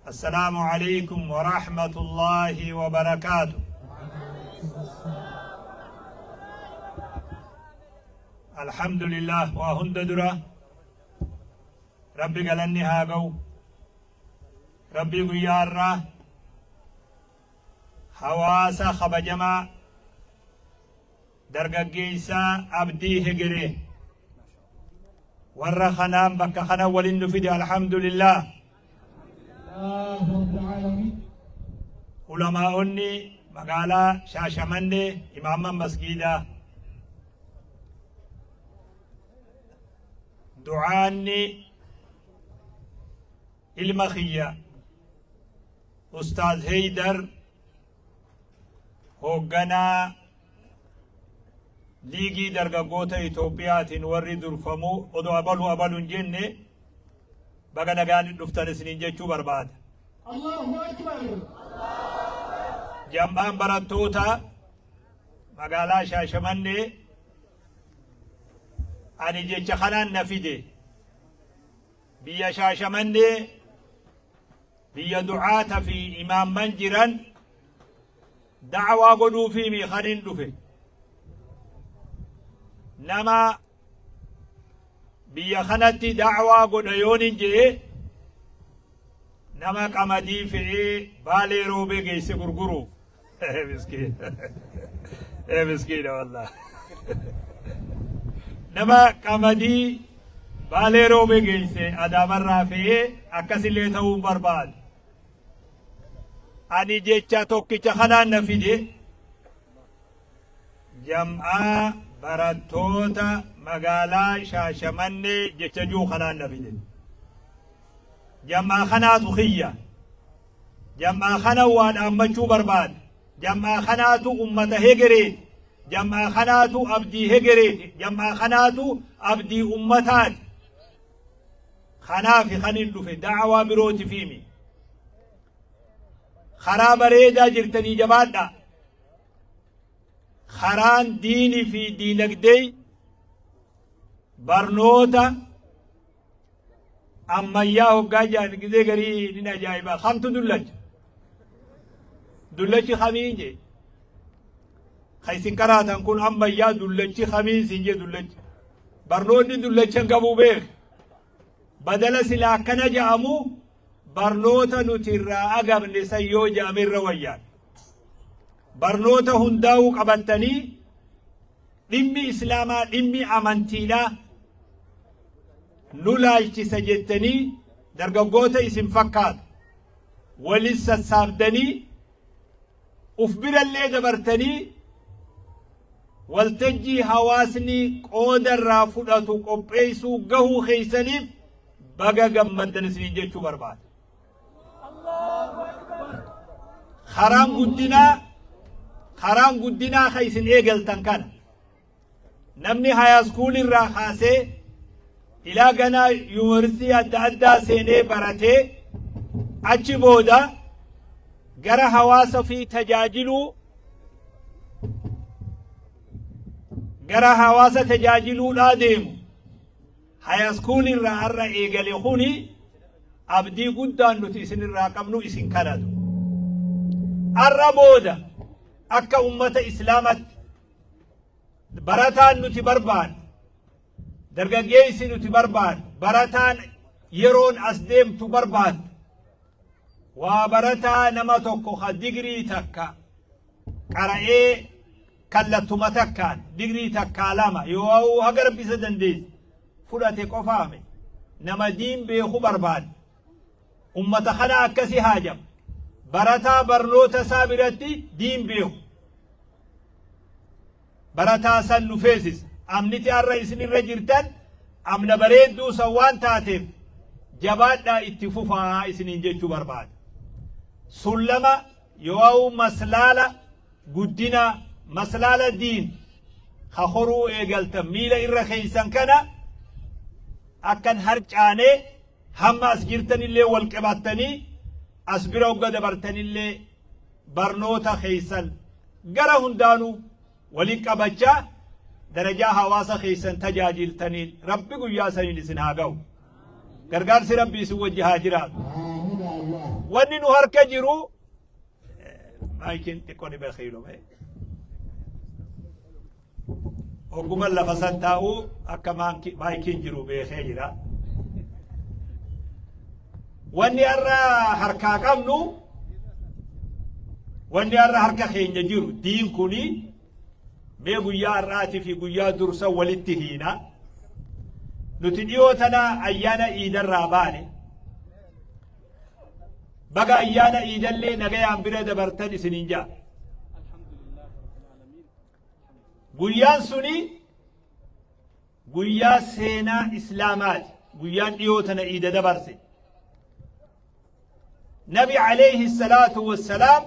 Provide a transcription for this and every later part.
Assalaamu alaikum wa rahmatullahi wa barakaatu. Alhamdulillah, waa hunda dura Rabbi galanni haa ga'u. Rabbii guyyaa har'aa hawaasa kabajamaa dargaggeessaa abdii hegeree warra kanaan bakka kana walin nu fide, alhamdulillah. Ulamaa'onni magaalaa Shaashamannee, imaamman masgiidaa, du'aanni ilma kiyya Ustaaz Heydar, hoogganaa Liigii Dargaggoota Itoophiyaatiin warri durfamu, odoo abalu abalu hin jenne, baga nagaan dhuftan isiniin jechuu barbaada. Allahu Akbar. Jam'aan barattoota magaalaa Shaashamannee ani jecha kanaan na fide. Biyya Shaashamannee, biyya du'aata fi imaamman jiran da'awaa godhuufiimi kanin dhufe. Nama biyya kanatti da'awaa godha yoonin je'e, nama qamadii fe'ee Baalee Roobee geesse gurguru. Miskiina, miskiina wallah. Nama qamadii Baalee Roobee geesse Adaamarraa fe'ee akkasillee ta'uu barbaadu. Ani jecha tokkicha kanaan na fide, jam'aa barattoota magaalaa Shaashamannee jecha jiru kanaan na fide. Jam'aa kanaatu kiyya. Jam'aa kana waa dhaammachuu barbaada. Jam'aa kanaatu ummata hegereeti. Jam'aa kanaatu abdii hegereeti. Jam'aa kanaatu abdii ummataati. Kanaafi kan hin dhufe da'awaa birootifiimi. Karaa bareedaa jirtanii jabaadha. Karaan diinii fi diinagdee barnoota ammayyaa hoggaa jaan gizee garii nin ajaa'iba. Kamtu dullacha? Dullachi kamiin jee? Ka isin qaraatan kun ammayyaa, dullachi kamiin sin jee? Dullachi barnoonni dullacha hin qabu beek. Badala silaa akkana ja'amu, barnoota nuti irraa agabne san yoo ja'ame irra wayyaan. Barnoota hundaa'uu qabattanii, dhimmi Islaamaa, dhimmi amantiidhaa nu laalchisa jettanii, dargaggoota isin fakkaatu walis sassaabdanii, uf birallee dabartanii, waltajjii hawaasni qooda irraa fudhatu qopheessuu gahuu keessaniif baga gammaddan isiniin jechuu barbaada. Karaan guddinaa ka isin eegaltan kana, namni high school irraa kaasee ilaa ganaa yuunivarsiitii adda addaa seenee baratee, achi booda gara hawaasa fi tajaajiluu, gara hawaasa tajaajiluudhaa deemu, high school irraa har'a eegale kuni, abdii guddaan nuti isinirraa qabnu isin kanatu. Har'a booda akka ummata Islaamatti barataan nuti barbaannu, dargaggeessi nuti barbaannu, barataan yeroon as deemtu barbaaddu, waa barataa nama tokko ka digrii takka qara'ee, kallattuma takkaan digrii takkaa lama yoo haga Rabbi isa dandeesse fudhate qofaame. Nama diin beeku barbaadda. Ummata kana akkasi haajama. Barataa barnoota isaa biratti diin beeku, barataa san nu feesisa. Amniti har'a isin irra jirtan amna bareedduu san waan taateef, jabaadhaa, itti fufaa isiniin jechuu barbaada. Sullama yoo maslaala guddina, maslaala diin ka horuu eegaltan, miila irra keeysan kana akkan harcaanee, hamma as jirtanillee wal qabattanii, as bira hogga dabartanillee barnoota keeysan gara hundaanuu walin qabachaa, darajaa hawaasa keessan tajaajiltaniin Rabbi guyyaa saniin isin haa ga'u. Gargaarsi Rabbi isin wajji haa jiraatu. Amiin Allah. Wanni nu harka jiru maayikiin xiqqoo ni beekiilome. Oguma lafa san taa'u akka maayikiin jiru beekee jira. Wanni har'a harkaa qabnu, wanni har'a harka keenya jiru diin kuni, mee guyyaa har'aatii fi guyyaa dursa walitti hiina. Nuti dhiyoo tana ayyaana iidarraa baane. Baga ayyaana iidallee nagayaan bira dabartan isiniin ja'a. Guyyaan suni guyyaa seenaa islaamaati. Guyyaan dhiyoo tana iida dabarse. Nabi alayhi salaatu wassalaam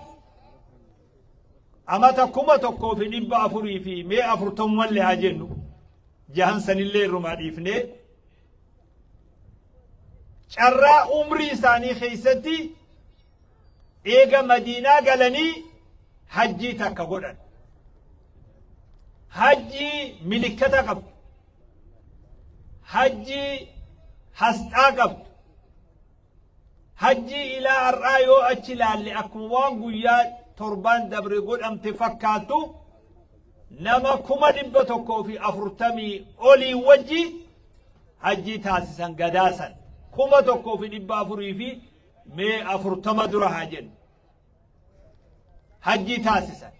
amata 1400 fi mee afurtamumallee haa jennu, jahan sanillee irrumaa dhiifnee, carraa umrii isaanii keessatti eega Madiinaa galanii hajjii takka godhan. Hajjii milikkata qabdu. Hajjii hasxaa qabdu. Hajjii ilaa har'aa yoo achi ilaalle akkuma waan guyyaa torbaan dabre godhamte fakkaattu, nama 140,000 olii wajji hajjii taasisan gadaasan, 1400 fi mee 40 dura haa jennu. Hajjii taasisan.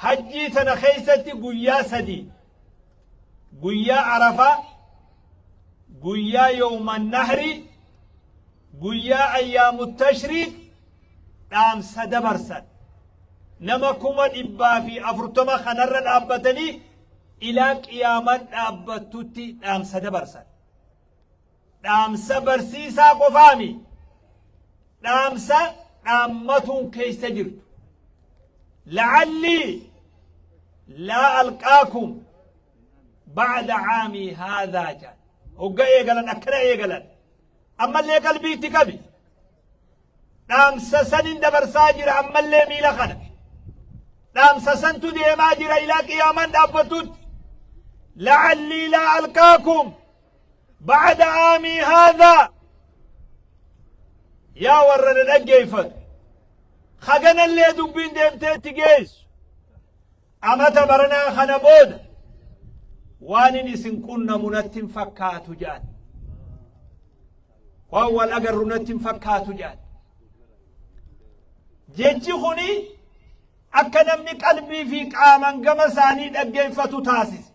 Hajjii tana keessatti guyyaa 3, guyyaa Arafaa, guyyaa yawman nahri, guyyaa ayyaamu tashriiq dhaamsa dabarsan. Nama 140,000 kanarra dhaabbatanii ilaa qiyaaman dhaabbattutti dhaamsa dabarsan. Dhaamsa barsiisaa qofaami. Dhaamsa dhaammatuun keessa jirtu. La'allii laa alqaakum ba'da caamii haadhaa jedhan. Hogga eegalan akkana eegalan. Ammallee qalbii itti qabi. Dhaamsa sanin dabarsaa jira ammallee miila kana. Dhaamsa santu deemaa jira ilaa qiyaamaan dhaabbattutti. La'allii laa alqaakum ba'da aamii haadhaa. Yaa warra na dhaggeeffatu. Haganallee dubbiin deemtee itti geessu. Amata baranaa kana booda waan inni isin qunnamu natti hin fakkaatu jedhan. Waan wal agarru natti hin fakkaatu jedhan. Jechi kuni akka namni qalbii fi qaaman gama isaanii dhaggeeffatu taasise.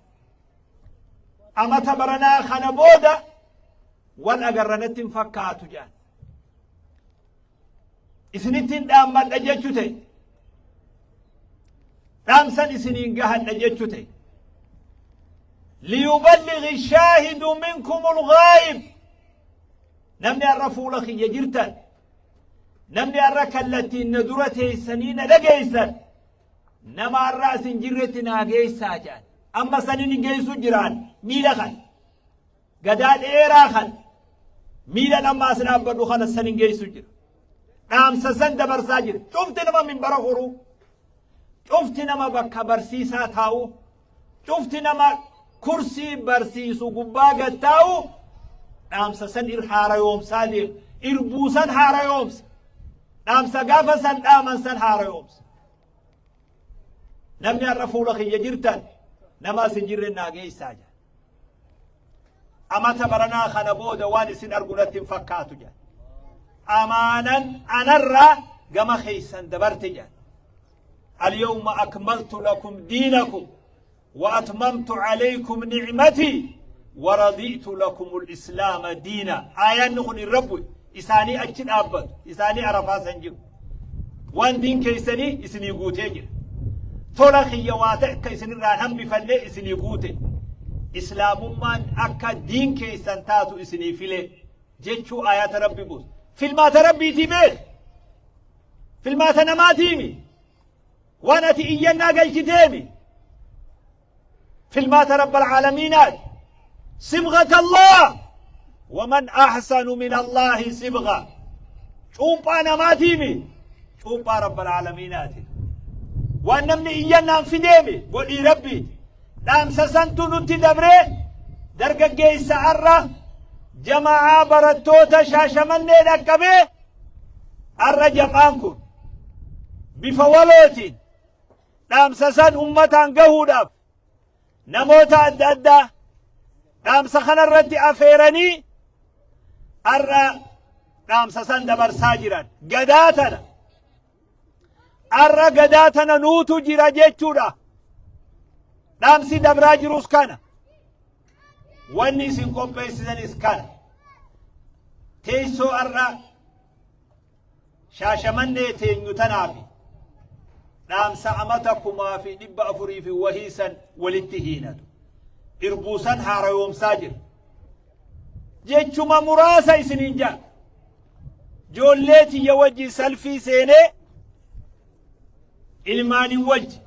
Amata baranaa kana booda wal agarra natti hin fakkaatu jedhan. Isinitti hin dhaammadha jechu ta'e. Dhaamsan isiniin gahadha jechu ta'e. Liyuballighi shaahidu minkumul ghaayib. Namni har'a fuula kiyya jirtan, namni har'a kallattiin na dura teessanii na dhageessan, nama har'a as hin jirretti naa geessaa jedhan. Amma sanin hin geessu jiraan miila kana. Gadaa dheeraa kana miila amma as dhaabbadhu kana san hin geessu jira. Dhaamsa san dabarsaa jira. Cufti nama minbara horuu, cufti nama bakka barsiisaa taa'u, cufti nama kursii barsiisu gubbaa gad taa'u dhaamsa san ir haarayoomsaa deema. Irbuu san haarayoomsa. Dhaamsa gaafa san dhaaman san haarayoomsa. Namni har'a fuula kiyya jirtan nama as hin jirre naa geessaa jira. Amata baranaa kana booda waan isin argu natti hin fakkaatu jedha. Amaanan anarraa gama keessan dabarte jedha. Alyawma akmaltu lakum diinakum wa atmamtu alaykum ni'matii wa radi'tu lakum al-islaama diina. Aayaanni kun irra bu'e. Isaanii achi dhaabbatu. Isaanii Arafaa san jiru. Waan diin keessanii isinii guutee jira. Tola kiyya waa ta'e akka isinirraa hin hambifanne isinii guute. Islaamummaan akka diin keessan taatu isinii file jechuu aayaata Rabbi buuse. Filmaata Rabbiitii beek. Filmaata namaatiimi. Waan ati iyyannaa galchiteemi. Filmaata Rabbal Aalamiinaati. Sibghat Allah. Waman ahsanu min Allahi sibgha. Cuuphaa namaatiimi. Cuuphaa Rabbal Aalamiinaati. Waan namni iyyannaan fideemi godhii Rabbiiti. Dhaamsa santu nutti dabree dargaggeessa arra Jama'aa barattoota Shaashamannee dhaqqabee har'a jam'aan kun bifa walootiin dhaamsa san ummataan gahuudhaaf namoota adda addaa dhaamsa kanarratti afeeranii har'a dhaamsa san dabarsaa jiran. Gadaa tana har'a gadaa tana nuutu jira jechuudha. Dhaamsi dabraa jirus kana. Wanni isin qopheessitanis kana. Teessoo har'a Shaashamannee teenyu tanaafi dhaamsa amata 1400 fi wahii san walitti hiinatu. Irbuu san haarayoomsaa jira. Jechuma muraasa isiniin ja'a. Joollee tiyya wajji salfii seenee ilmaanin wajji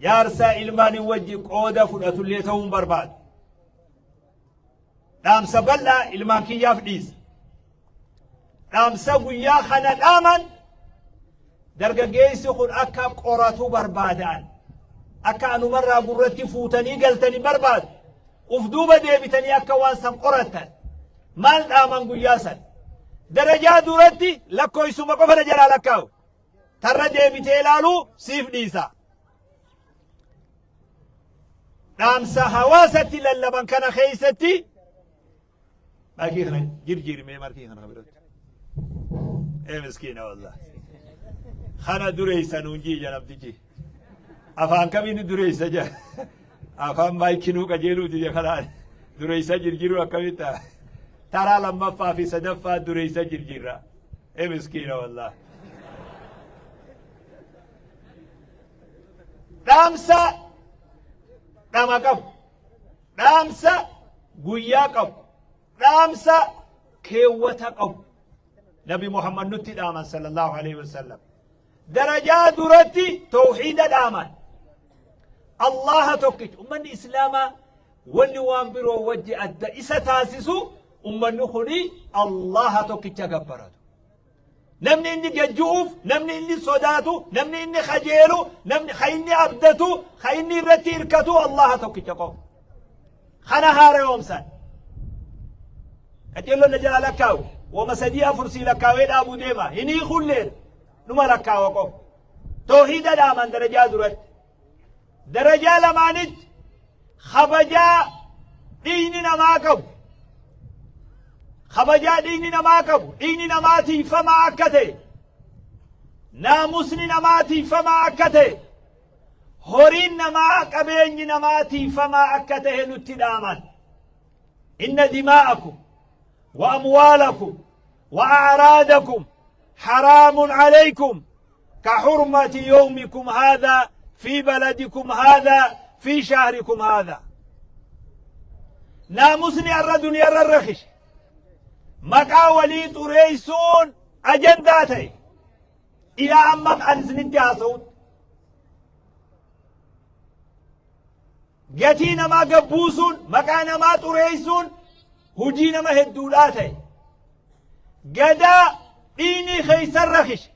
jaarsa ilmaanin wajji qooda fudhatullee ta'uun barbaadu. Dhaamsa bal'aa ilmaan kiyyaaf dhiisa. Dhaamsa guyyaa kana dhaaman dargaggeessi kun akka qoratu barbaadaan. Akka anumarraa gurratti fuutanii galtanii barbaadu. Uf duuba deebitanii akka waan san qorattan. Maal dhaaman guyyaa san? Darajaa duratti lakkoofsuma qofa na jalaa lakkaa'u. Tarra deebitee ilaaluu siif dhiisa. Dhaamsa hawaasatti lallaban kana keessatti markii kana jirjiirmee markii kana biratti. Ee miskiina wallah. Kana dureessa nuun jii namtichi. Afaan kamiin dureessa jaa. Afaan maayikinuu qajeeluu dide kanaan dureessa jirjiiruu akkamitti taraa lammaffaa fi sadaffaa dureessa jirjiirra. Ee miskiina wallah. Dhaamsa dhama qabu. Dhaamsa guyyaa qabu. Dhaamsa keewwata qabu. Nabi Muhammad nutti dhaaman sallallahu alaihi wasallam. Darajaa duratti tawhiida dhaaman. Allaha tokkicha. Ummanni Islaamaa wanni waan biroo wajji adda isa taasisu ummanni kuni Allaha tokkicha gabbaratu. Namni inni gajju'uuf, namni inni sodaatu, namni inni kajeelu, namni ka inni abdatu, ka inni irratti hirkatu Allaha tokkicha qofa. Kana haarayoomsan. Qajeelloon na jalaa lakkaawu. Wama sadii afur sii lakkaawee dhaabuu deema. Hin hiikulleen numa lakkaawa qofa. Toohiida dhaaman darajaa duratti. Darajaa lamaanitti kabajaa dhiigni namaa qabu. Kabajaa dhiigni namaa qabu. Dhiigni namaa tiifamaa akka ta'e. Naamusni namaa tiifamaa akka ta'e. Horiin namaa qabeenyi namaa tiifamaa akka ta'e nutti dhaaman. Inna dimaa'akum wa amwaalakum wa a'raadakum haraamun alaykum ka hurmati yawmikum haadha fi baladikum haadha fi shahrikum haadha. Naamusni har'a duniyaarra rakishe. Maqaa walii xureessuun ajandaa ta'e. Ilaa amma an isinitti haasa'utti. Gatii namaa gabbuusuun, maqaa namaa xureessuun hojii nama hedduudhaa ta'e. Gadaa dhiigni keessa rakishe.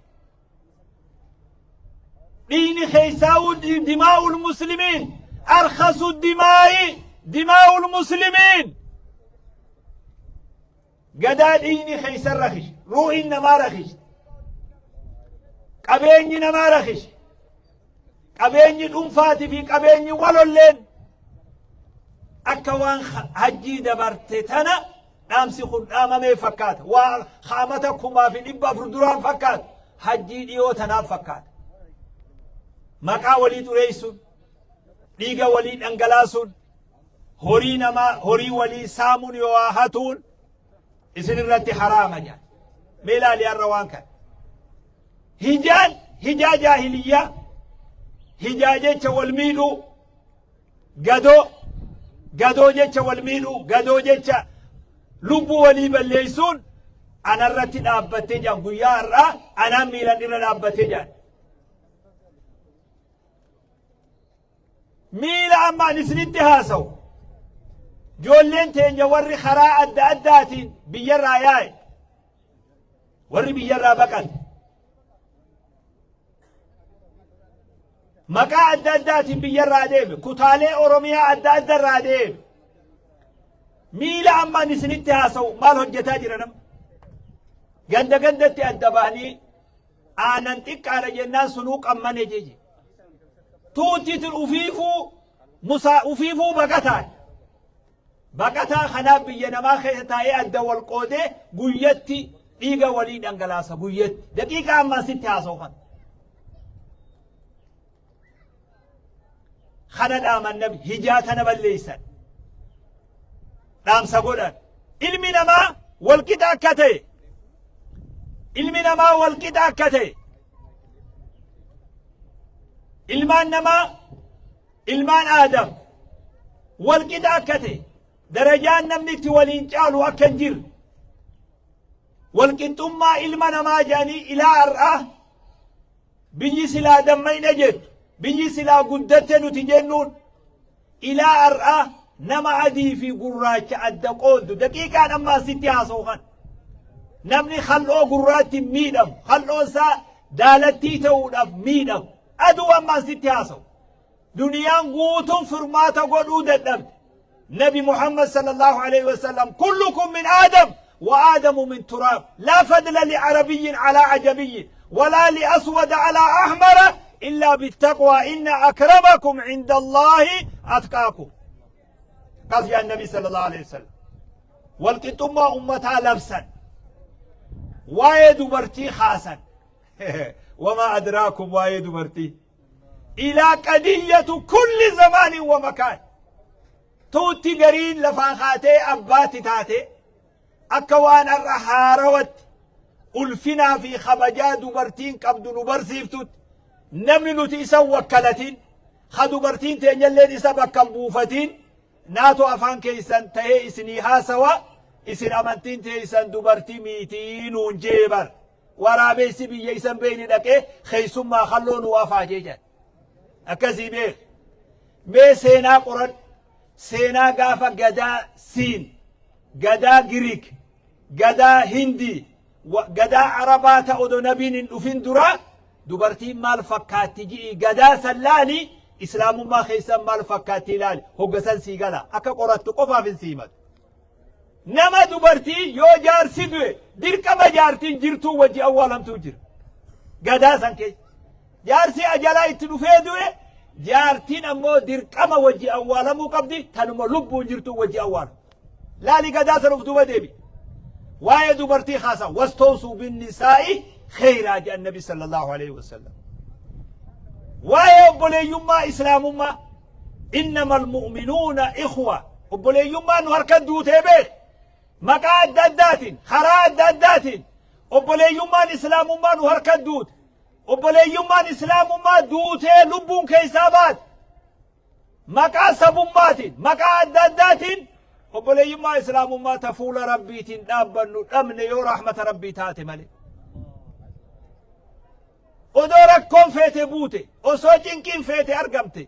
Dhiigni keessaa'uu dimaa'ul muslimiin arkhasu dimaa'i dimaa'ul muslimiin. Gadaa dhiigni keessa rakishe. Ruuhiin namaa rakishe. Qabeenyi namaa rakishe. Qabeenyi dhuunfaatii fi qabeenyi walolleen akka waan hajjii dabarte tana dhaamsi kun dhaamamee fakkaata. Waa haamata 1400 duraan fakkaata. Hajjii dhiyoo tanaaf fakkaata. Maqaa walii xureessuun, dhiiga walii dhangalaasuun, horii namaa horii walii saamuun yoo hatuun isin irratti haraama jedha. Mee ilaali har'a waan kana. Hijaan hijaa jaahiliyyaa hijaa jecha wal miidhuu gadoo gadoo jecha wal miidhuu gadoo jecha lubbuu walii balleessuun anarratti dhaabbattee jedhan guyyaa har'aa anaan miilan irra dhaabbattee jedhan. Miila amma ani isinitti haasawu. Ijoolleen teenya warri karaa adda addaatiin biyyarraa yaa'e. Warri biyyarraa baqate. Maqaa adda addaatiin biyyarraa deeme. Kutaalee Oromiyaa adda addarraa deeme. Miila amma ani isinitti haasa'u maal hojjetaa jira nama? Ganda gandatti adda bahanii aanan xiqqaadha jennaan sunuu qammane jeje. Tuuttiitiin ufiifuu musaa ufiifuu baqataan. Baqataa kanaaf biyya namaa keessa taa'ee adda wal qoodee guyyatti dhiiga walii dhangalaasa guyyatti. Daqiiqaa ammaan sitti haasa'u kana. Kana dhaaman nabi hijaa tana balleessan. Dhaamsa godhan. Ilmi namaa walqixa akka ta'e. Ilmi namaa walqixa akka ta'e. Ilmaan namaa ilmaan Aadam walqixa akka ta'e darajaan namni itti waliin caalu akka hin jirre walqixxummaa ilma namaa jedhanii ilaa har'aa biyyi silaa dammayna jettu biyyi silaa guddatte nuti jennuun ilaa har'aa nama adii fi gurraacha adda qooddu daqiiqaan ammaa sitti haasa'u kan namni kal'oo gurraatti miidhamu kal'oon isaa daalattii ta'uudhaaf miidhamu aduu ammaan sitti haasa'u Duniyaan guutuun furmaata godhuu dadhabde. Nabi Muhammad sallallahu alayhi wa sallam kullukum min Aadam wa Aadamu min turaab. Laa fadla li arabiyyin alaa ajamiyyin walaa li aswada alaa ahmara illaa bittaqwaa inna akramakum inda Allaahi atqaakum. Akkas jedhan Nabi sallallahu alayhi wa sallam. Walqixxummaa ummataa labsan. Waa'ee dubartii kaasan. Wamaa adraakum waa'ee dubartii. Ilaa qadiyyatu kulli zamaanin wa makaan. Tuutti gariin lafaa kaatee abbaatti taate akka waan har'a haarawatti ulfinaa fi kabajaa dubartiin qabdu nu barsiiftutti namni nuti isa wakkalatin ka dubartiin teenyalleen isa bakka hin buufatin naatu afaan keessan ta'ee isinii haasawa isin amantiin teessan dubartii miitii nuun jee bar. Waraabessi biyya isa hin beekne dhaqee keessummaa kalloo nu afaa jee jedhan. Akkasii beek. Mee seenaa qoradhu. Seenaa gaafa gadaa Siin, gadaa Giriik, gadaa Hindii, gadaa Arabaa ta odoo nabiin hin dhufin dura dubartiin maal fakkaatti ji'i gadaa san laali islaamummaa keessan maal fakkaatti ilaali hoggasan sii gala akka qorattu qofaaf hin siimatu. Nama dubartii yoo jaarsi du'e dirqama jaartiin jirtuu wajji awwaalamtuu jira. Gadaa san keessa. Jaarsi ajalaa itti dhufee du'e jaartiin ammoo dirqama wajji awwaalamuu qabdi tanuma lubbuun jirtuu wajji awwaalu. Laali gadaa san of duuba deebi. Waa'ee dubartii kaasa wastawsuu binnisaa'i kheyraa jedhan nabi sallallahu alaihi wasallam. Waa'ee obboleeyyummaa islaamummaa Innamal mu'minuuna ikhwa. Obboleeyyummaan nu harka duutee beek. Maqaa adda addaatiin, karaa adda addaatiin obboleeyyummaan islaamummaa nu harka duute. Obboleeyyummaan islaamummaa duutee lubbuun keessaa baate. Maqaa sabummaatiin, maqaa adda addaatiin obboleeyyummaa islaamummaa ta fuula rabbiitiin dhaabbannu dhabne yoo rahmata rabbii taate malee. Odoo rakkoon feete buute, osoo cinqiin feete argamte,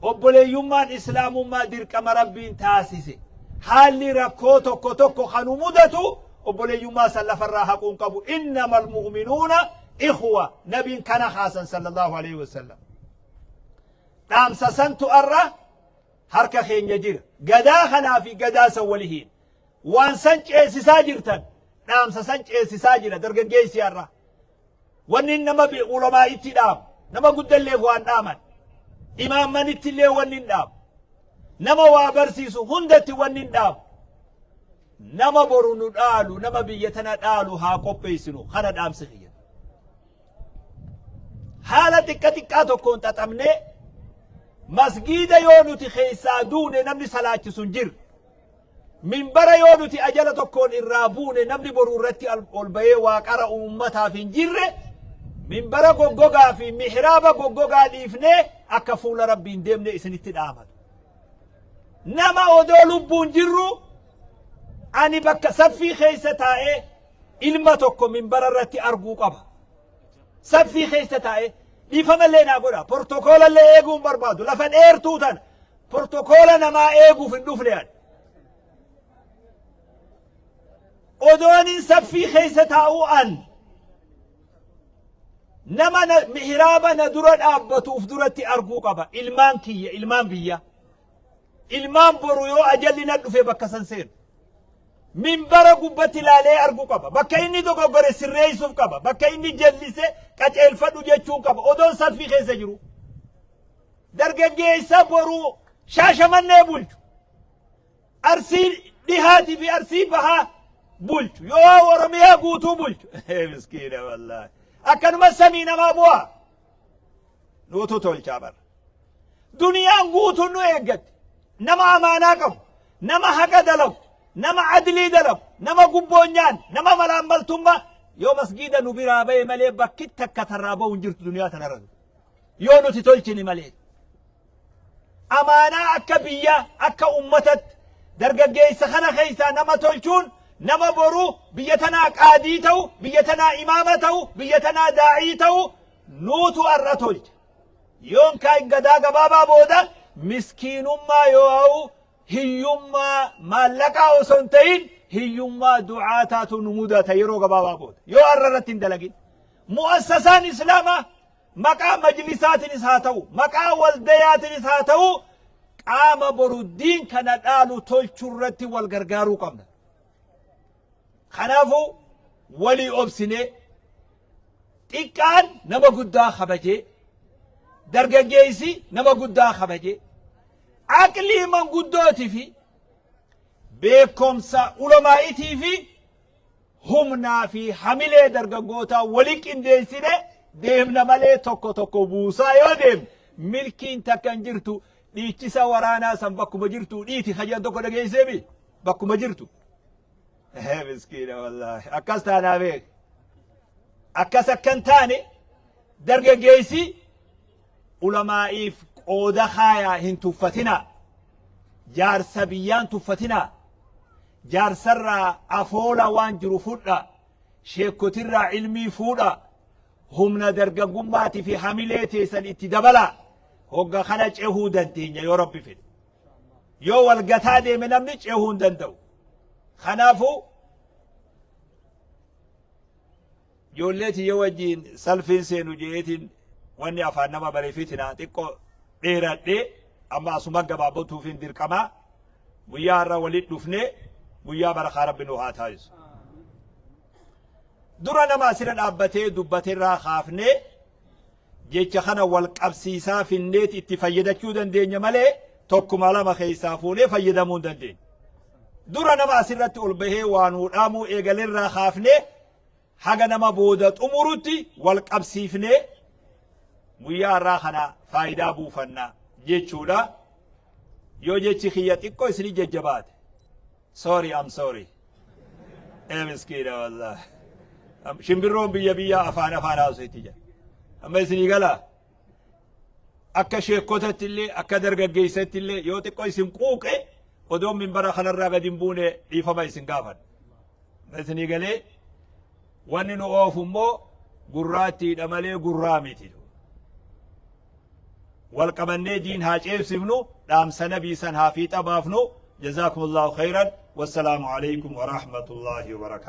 obboleeyyummaan islaamummaa dirqama Rabbiin taasise. Haalli rakkoo tokko tokko kan nu mudatu obboleeyyummaa san lafarraa haquun qabu. Innamal mu'minuuna ikhwa. Nabiin kana haasan sallallahu alaihi wasallam. Dhaamsa santu arra harka keenya jira. Gadaa kanaa fi gadaa san walihiin. Waan san ceesisaa jirtan dhaamsa san ceesisaa jira dargaggeessi har'a. Wanni nama ulamaa itti dhaamu nama guddalleef waan dhaaman imaammanitti illee wanni hin dhaamu nama waa barsiisu hundatti wanni hin dhaamu nama boru nu dhaalu nama biyya tana dhaalu haa qopheessinu kana dhaamsi kiyya. Haala xiqqa xiqqaa tokkoon xaxamnee masgiida yoo nuti keessaa duune namni salaachisu hin jiru. Minbara yoo nuti ajala tokkoon irraa buune namni boru irratti ol bahee waa qara'u ummataaf hin jirre minbara goggogaa fi mihraaba goggogaa dhiifnee akka fuula Rabbii hin deemne isinitti dhaamatu. Nama odoo lubbuun jirru ani bakka saffii keessa taa'ee ilma tokko minbara irratti arguu qaba. Saffii keessa taa'ee dhiifamallee naa godha portokoolallee eeguu hin barbaadu lafa dheertuu tana Protokoola namaa eeguuf hin dhufne ani. Odoonin saffii keessa taa'uu an nama na, mihraaba na dura dhaabbatu uf duratti arguu qaba. Ilmaan kiyya, ilmaan biyya. Ilmaan boru yoo ajalli na dhufe bakka san seenu. Minbara gubbatti ilaalee arguu qaba. Bakka inni dogoggore sirreessuuf qaba. Bakka inni jallise qaceelfadhu jechuun qaba. Odoon salfii keessa jiru. Dargaggeessa boru Shaashamannee bulchu. Arsii dhihaatii fi Arsii bahaa bulchu. Yoo Oromiyaa guutuu bulchu. Miskiina wallaahi. Akkanuma samii namaa bu'aa. Nuutu tolchaa bara. Duniyaan guutuun nu eeggatti. Nama amaanaa qabu, nama haqa dalagu, nama adlii dalagu, nama gubboon nyaanne, nama malaammaltummaa yoo masgiida nu biraa bahe malee bakki takka tarraa bahu hin jirtu duniyaa tanarra. Yoo nuti tolchine malee. Amaanaa akka biyyaa, akka ummatatti dargaggeessa kana keessaa nama tolchuun nama boru biyya tanaa qaadii ta'u, biyya tanaa imaama ta'u, biyya tanaa daa'ii ta'u nuutu har'a tolcha. Yoon kaan gadaa gabaabaa booda miskiinummaa yoo ha'u hiyyummaa maallaqaa osoo hin ta'in hiyyummaa du'aa taatu nu mudata yeroo gabaabaa booda yoo har'a irratti hin dalagin. Mu'assasaan Islaamaa maqaa majlisaatiinis haa ta'u maqaa waldayaatiinis haa ta'u qaama boru diin kana dhaalu tolchuu irratti wal gargaaruu qabna. Kanaafuu walii obsinee xiqqaan nama guddaa kabajee dargaggeessi nama guddaa kabajee aqlii manguddootii fi beekumsa ulamaa'itii fi humnaa fi hamilee dargaggootaa wali qindeessine deemna malee tokko tokko buusaa yoo deemne milkiin takka hin jirtu. Dhiichisa waraanaa san bakkuma jirtu dhiiti kajan tokko dhageesseemi bakkuma jirtu. Miskiina wallaahi. Akkas taanaa beek. Akkas akkan taane dargaggeessi ulamaa'iif qooda kaayaa hin tuffatinaa. Jaarsa biyyaan tuffatinaa. Jaarsarraa afoola waan jiru fudha. Sheekkotirraa ilmii fuudha. Humna dargaggummaatii fi hamilee teessan itti dabalaa. Hogga kana cehuu dandeenya yoo Rabbi fedhe. Yoo wal gataa deeme namni cehuu hin danda'u. Kanaafuu ijoollee tiyya wajjiin salfiin seenu jeetiin wanni afaan nama bareefiitina xiqqoo dheeradhee amma asuma gabaabatuuf hin dirqamaa. Guyyaa har'a walitti dhufnee guyyaa barakaa Rabbi nu haa taasisu. Dura nama asirra dhaabbatee dubbaterraa kaafnee jecha kana wal qabsiisaa finneeti itti fayyadachuu dandeenya malee tokkuma lama keessaa fuunee fayyadamuu hin dandeenyu. Dura nama asirratti ol bahee waa nuu dhaamuu eegalerraa kaafnee haga nama booda xumurutti wal qabsiifnee guyyaa har'aa kana faayidaa buufanna jechuudha. Yoo jechi kiyya xiqqoo isinii jajjabaate. Sorry, I'm sorry. Ee miskiina wallahi. Shimbirroon biyya biyya afaan afaan haasofti jedha. Amma isinii galaa? Akka sheekotatti illee akka dargaggeessatti illee yoo xiqqoo isin quuqe odoon minbara kanarraa gadi hin buune dhiifama isin gaafadha. Amma isinii galee wanni nu oofu immoo gurraattiidha malee gurraa miti. Wal qabannee diin haa ceebsifnu, dhaamsa nabii san haa fiixa baafnu. Jazaakumullahu khayran, wassalaamu alaikum wa rahmatullahi wa barakaatuh.